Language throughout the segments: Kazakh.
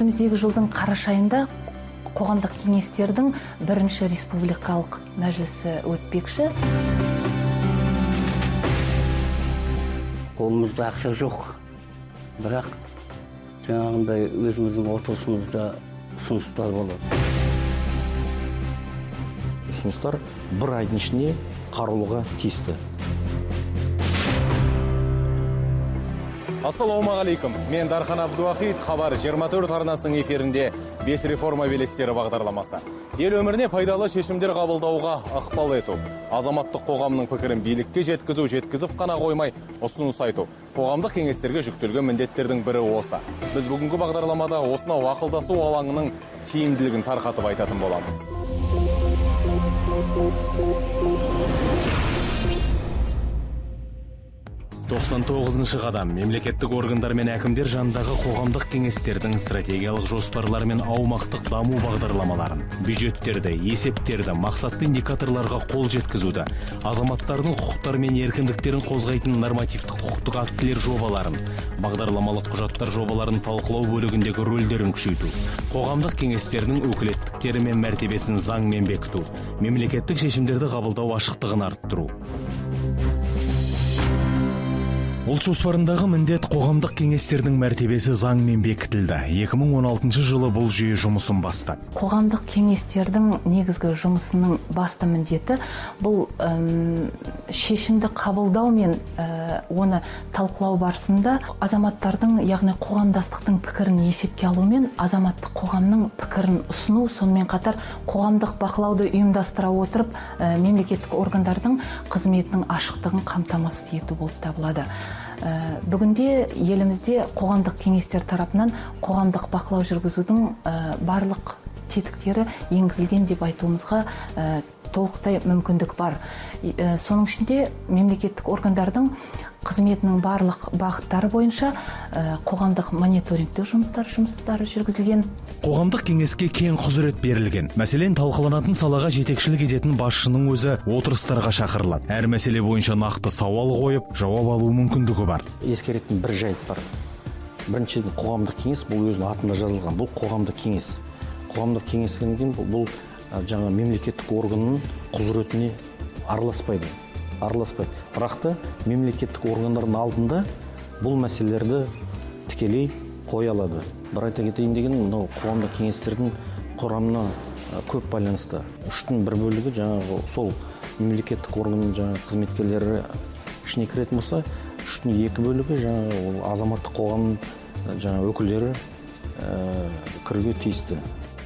Үстіміздегі жылдың қараша айында қоғамдық кеңестердің бірінші республикалық мәжілісі өтпекші. Қолымызда ақша жоқ, бірақ жаңағындай өзіміздің отырысымызда ұсыныстар болады. Ұсыныстар бір айдың ішінде қаралуға тиісті. Ассалаумағалейкум. Мен Дархан Абдуахит, Хабар 24 арнасының эфирінде «Бес реформа белестері» бағдарламасы. Ел өміріне пайдалы шешімдер қабылдауға ықпал ету, азаматтық қоғамның пікірін билікке жеткізу, жеткізіп қана қоймай, ұсыныс айту. Қоғамдық кеңестерге жүктелген міндеттердің бірі осы. Біз бүгінгі бағдарламада осынау ақылдасу алаңының тиімділігін тарқатып айтатын боламыз. 99-шы қадам: мемлекеттік органдар мен әкімдер жанындағы қоғамдық кеңестердің стратегиялық жоспарлар мен аумақтық даму бағдарламаларын, бюджеттерді, есептерді, мақсатты индикаторларға қол жеткізуді, азаматтардың құқықтары мен еркіндіктерін қозғайтын нормативтік құқықтық актілер жобаларын, бағдарламалық құжаттар жобаларын талқылау бөлігіндегі рөлдерін күшейту, қоғамдық кеңестердің өкілеттіктері мен мәртебесін заңмен бекіту, мемлекеттік шешімдерді қабылдау ашықтығын арттыру. Ұлт жоспарындағы міндет — қоғамдық кеңестердің мәртебесі заңмен бекітілді. 2016 жылы бұл жүйе жұмысын бастады. Қоғамдық кеңестердің негізгі жұмысының басты міндеті — бұл шешімді қабылдау мен оны талқылау барысында азаматтардың, яғни қоғамдастықтың пікірін есепке алу мен азаматтық қоғамның пікірін ұсыну, сонымен қатар қоғамдық бақылауды ұйымдастыра отырып, мемлекеттік органдардың қызметінің ашықтығын қамтамасыз ету болып табылады. Бүгінде елімізде қоғамдық кеңестер тарапынан қоғамдық бақылау жүргізудің барлық тетіктері енгізілген деп айтуымызға толықтай мүмкіндік бар. Соның ішінде мемлекеттік органдардың қызметінің барлық бағыттары бойынша қоғамдық мониторингтеу жұмыстары жүргізілген. Қоғамдық кеңеске кең құзырет берілген. Мәселен, талқыланатын салаға жетекшілік ететін басшының өзі отырыстарға шақырылады. Әр мәселе бойынша нақты сауал қойып, жауап алу мүмкіндігі бар. Ескеретін бір жайт бар. Біріншіден, қоғамдық кеңес — бұл өзінің атында жазылған, бұл қоғамдық кеңес. Қоғамдық кеңес дегеннен кейін бұл жаңа мемлекеттік органның құзыретіне араласпайды, бірақ та мемлекеттік органдардың алдында бұл мәселелерді тікелей қоя алады. Бір айта кетейін дегенім, мынау қоғамдық кеңестердің құрамына көп байланысты. Үштің бір бөлігі жаңағы сол мемлекеттік органның жаңағы қызметкерлері ішіне кіретін болса, үштің екі бөлігі жаңағы ол азаматтық қоғамның жаңағы өкілдері кіруге тиісті.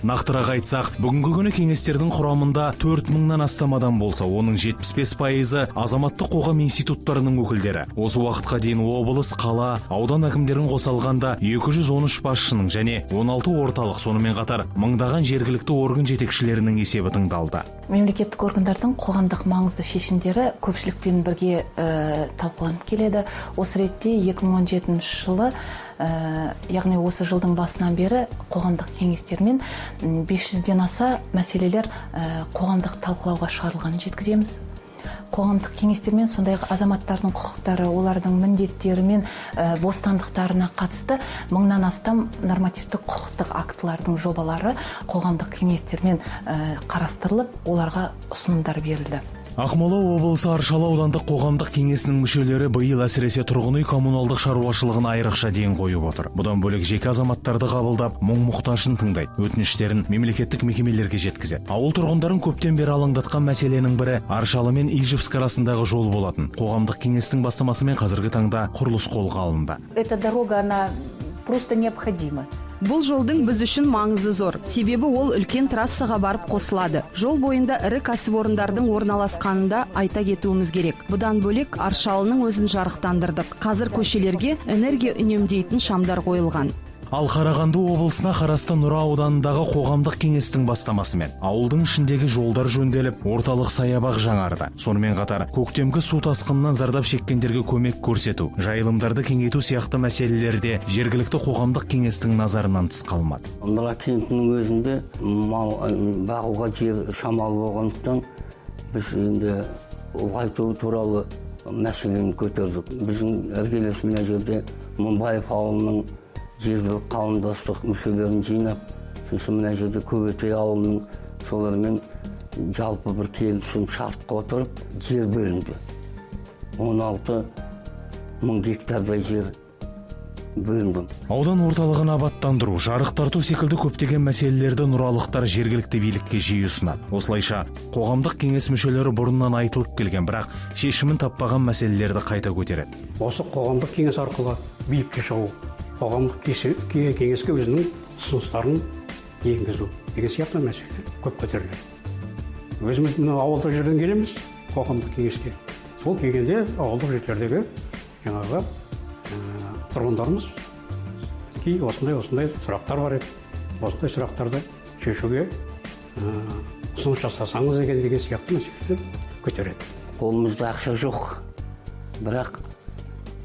Нақтырақ айтсақ, бүгінгі күні кеңестердің құрамында 4000-нан астам адам болса, оның 75%-ы азаматтық қоғам институттарының өкілдері. Осы уақытқа дейін облыс, қала, аудан әкімдерін қоса алғанда 213 басшының және 16 орталық, сонымен қатар мыңдаған жергілікті орган жетекшілерінің есебі тыңдалды. Мемлекеттік органдардың қоғамдық маңызды шешімдері көпшілікпен бірге талқыланып келеді. Осы ретте 2017 жылы, яғни осы жылдың басынан бері, қоғамдық кеңестермен 500-ден аса мәселелер қоғамдық талқылауға шығарылғанын жеткіземіз. Қоғамдық кеңестермен сондай ақ азаматтардың құқықтары, олардың міндеттері мен бостандықтарына қатысты мыңнан астам нормативтік құқықтық актылардың жобалары қоғамдық кеңестермен қарастырылып, оларға ұсынымдар берілді. Ақмола облысы Аршалы аудандық қоғамдық кеңесінің мүшелері биыл әсіресе тұрғын үй коммуналдық шаруашылығына айрықша ден қойып отыр. Бұдан бөлек, жеке азаматтарды қабылдап, мұң мұқтажын тыңдайды, өтініштерін мемлекеттік мекемелерге жеткізеді. Ауыл тұрғындарын көптен бері алаңдатқан мәселенің бірі Аршалы мен Ижевск арасындағы жол болатын. Қоғамдық кеңестің бастамасымен қазіргі таңда құрылыс қолға алынды. Эта дорога, она просто необходима. Бұл жолдың біз үшін маңызы зор, себебі ол үлкен трассаға барып қосылады. Жол бойында ірі кәсіпорындардың орналасқанын да айта кетуіміз керек. Бұдан бөлек, Аршалының өзін жарықтандырдық. Қазір көшелерге энергия үнемдейтін шамдар қойылған. Ал Қарағанды облысына қарасты Нұра ауданындағы қоғамдық кеңестің бастамасымен ауылдың ішіндегі жолдар жөнделіп, орталық саябақ жаңарды. Сонымен қатар көктемгі су тасқынынан зардап шеккендерге көмек көрсету, жайылымдарды кеңейту сияқты мәселелер де жергілікті қоғамдық кеңестің назарынан тыс қалмады. Нұра кентінің өзінде мал бағуға жер шамалы болғандықтан, біз енді ұлғайту туралы мәселені көтердік. Біздің іргелес мына жерде Мыңбаев ауылының Жергілікті қауымдастық мүшелерін жинап, сосын мына жерде Көбетей ауылының солармен жалпы бір келісім шартқа отырып, жер бөлінді. 16 мың гектардай жер бөлінді. Аудан орталығын абаттандыру, жарық тарту секілді көптеген мәселелерді нұралықтар жергілікті билікке жиі ұсынады. Осылайша қоғамдық кеңес мүшелері бұрыннан айтылып келген, бірақ шешімін таппаған мәселелерді қайта көтереді. Осы қоғамдық кеңес арқылы билікке шығу, қоғамдық кеңеске өзінің ұсыныстарын енгізу деген сияқты мәселелер көп көтеріледі. Өзіміз мына ауылдық жерден келеміз қоғамдық кеңеске. Сол келгенде ауылдық жерлердегі жаңағы тұрғындарымыз кей осындай осындай сұрақтар бар еді, осындай сұрақтарды шешуге ұсыныс жасасаңыз екен деген сияқты мәселелерді көтереді. Қолымызда ақша жоқ, бірақ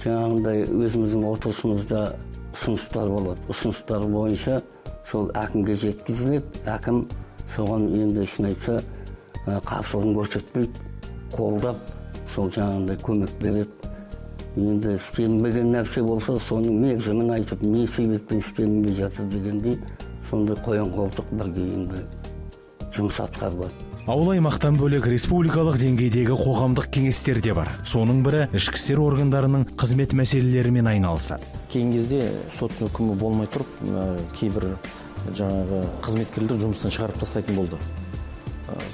жаңағындай өзіміздің отырысымызда ұсыныстар болады. Ұсыныстар бойынша сол әкімге жеткізіледі. Әкім соған енді шын айтса, қарсылығын көрсетпейді, қолдап сол жаңағындай көмек береді. Енді істелінбеген нәрсе болса, соның мерзімін айтып, не себеппен істелінбей жатыр дегендей, сондай қоян қолтық бірге енді жұмыс атқарылады. Ауыл аймақтан бөлек республикалық деңгейдегі қоғамдық кеңестер де бар. Соның бірі ішкі істер органдарының қызмет мәселелерімен айналысады. Кейінгі кезде соттың үкімі болмай тұрып, кейбір жаңағы қызметкерлер жұмыстан шығарып тастайтын болды.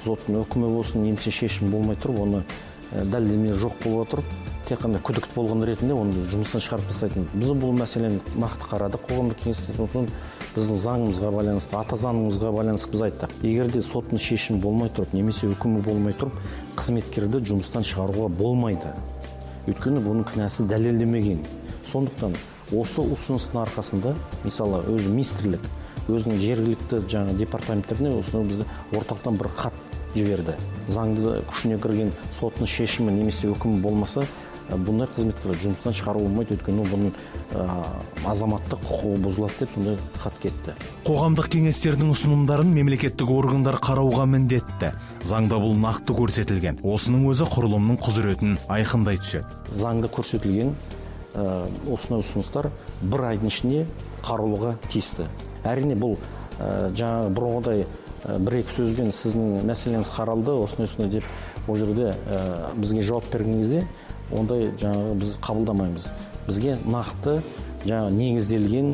Соттың үкімі болсын немесе шешім болмай тұрып, оны дәлелдеме жоқ бола тұрып, тек қана күдікті болған ретінде оны жұмыстан шығарып тастайтын. Біз бұл мәселені нақты қарадық қоғамдық кеңесте. Сосын біздің заңымызға байланысты, ата заңымызға байланысты біз айттық: егер де соттың шешімі болмай тұрып немесе үкімі болмай тұрып, қызметкерді жұмыстан шығаруға болмайды, өйткені бұның кінәсі дәлелденбеген. Сондықтан осы ұсыныстың арқасында, мысалы, өзі министрлік өзінің жергілікті жаңа департаменттеріне осыны бізді орталықтан бір хат жіберді: заңды күшіне кірген соттың шешімі немесе үкімі болмаса, бұндай қызметкерлер жұмыстан шығаруға болмайды, өйткені бұның азаматтық құқығы бұзылады деп сондай хат кетті. Қоғамдық кеңестердің ұсынымдарын мемлекеттік органдар қарауға міндетті. Заңда бұл нақты көрсетілген. Осының өзі құрылымның құзыретін айқындай түседі. Заңда көрсетілген, осындай ұсыныстар бір айдың ішінде қаралуға тиісті. Әрине, бұл жаңағы бұрынғыдай бір екі сөзбен сіздің мәселеңіз қаралды, осындай осындай деп ол жерде бізге жауап берген кезде, ондай жаңағы біз қабылдамаймыз. Бізге нақты жаңағы негізделген,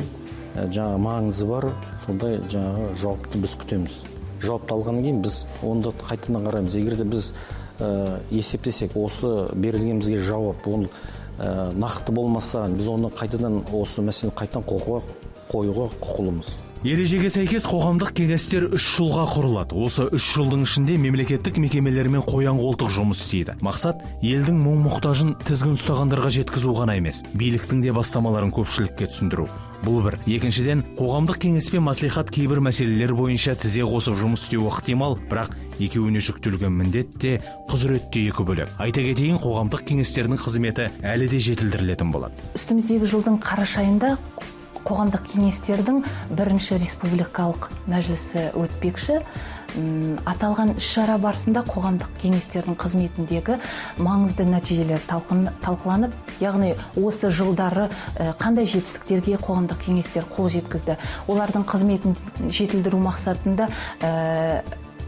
жаңағы маңызы бар сондай жаңағы жауапты біз күтеміз. Жауапты алғаннан кейін біз оны қайтадан қараймыз. Егер де біз есептесек, осы берілген бізге жауап ол нақты болмаса, біз оны қайтадан, осы мәселені қайтадан қоюға құқылымыз. Ережеге сәйкес, қоғамдық кеңестер 3 жылға құрылады. Осы 3 жылдың ішінде мемлекеттік мекемелермен қоян қолтық жұмыс істейді. Мақсат елдің мұң мұқтажын тізгін ұстағандарға жеткізу ғана емес, биліктің де бастамаларын көпшілікке түсіндіру. Бұл бір. Екіншіден, қоғамдық кеңес пен мәслихат кейбір мәселелер бойынша тізе қосып жұмыс істеуі ықтимал, бірақ екеуіне жүктелген міндет те, құзырет те екі бөлек. Айта кетейін, қоғамдық кеңестердің қызметі әлі де жетілдірілетін болады. Үстіміздегі жылдың қараша айында қоғамдық кеңестердің бірінші республикалық мәжілісі өтпекші. Аталған іс-шара барысында қоғамдық кеңестердің қызметіндегі маңызды нәтижелер талқыланып, яғни осы жылдары қандай жетістіктерге қоғамдық кеңестер қол жеткізді, олардың қызметін жетілдіру мақсатында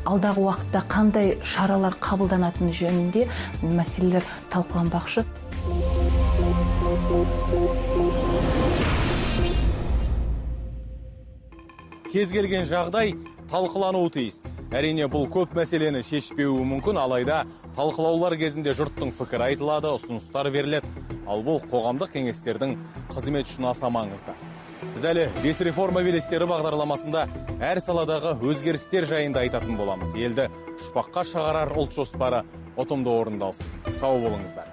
алдағы уақытта қандай шаралар қабылданатыны жөнінде мәселелер талқыланбақшы. Кез келген жағдай талқылануы тиіс. Әрине, бұл көп мәселені шешпеуі мүмкін, алайда талқылаулар кезінде жұрттың пікірі айтылады, ұсыныстар беріледі. Ал бұл қоғамдық кеңестердің қызметі үшін аса маңызды. Біз әлі «Бес реформа белестері» бағдарламасында әр саладағы өзгерістер жайында айтатын боламыз. Елді ұшпаққа шығарар ұлт жоспары ұтымды орындалсын. Сау болыңыздар.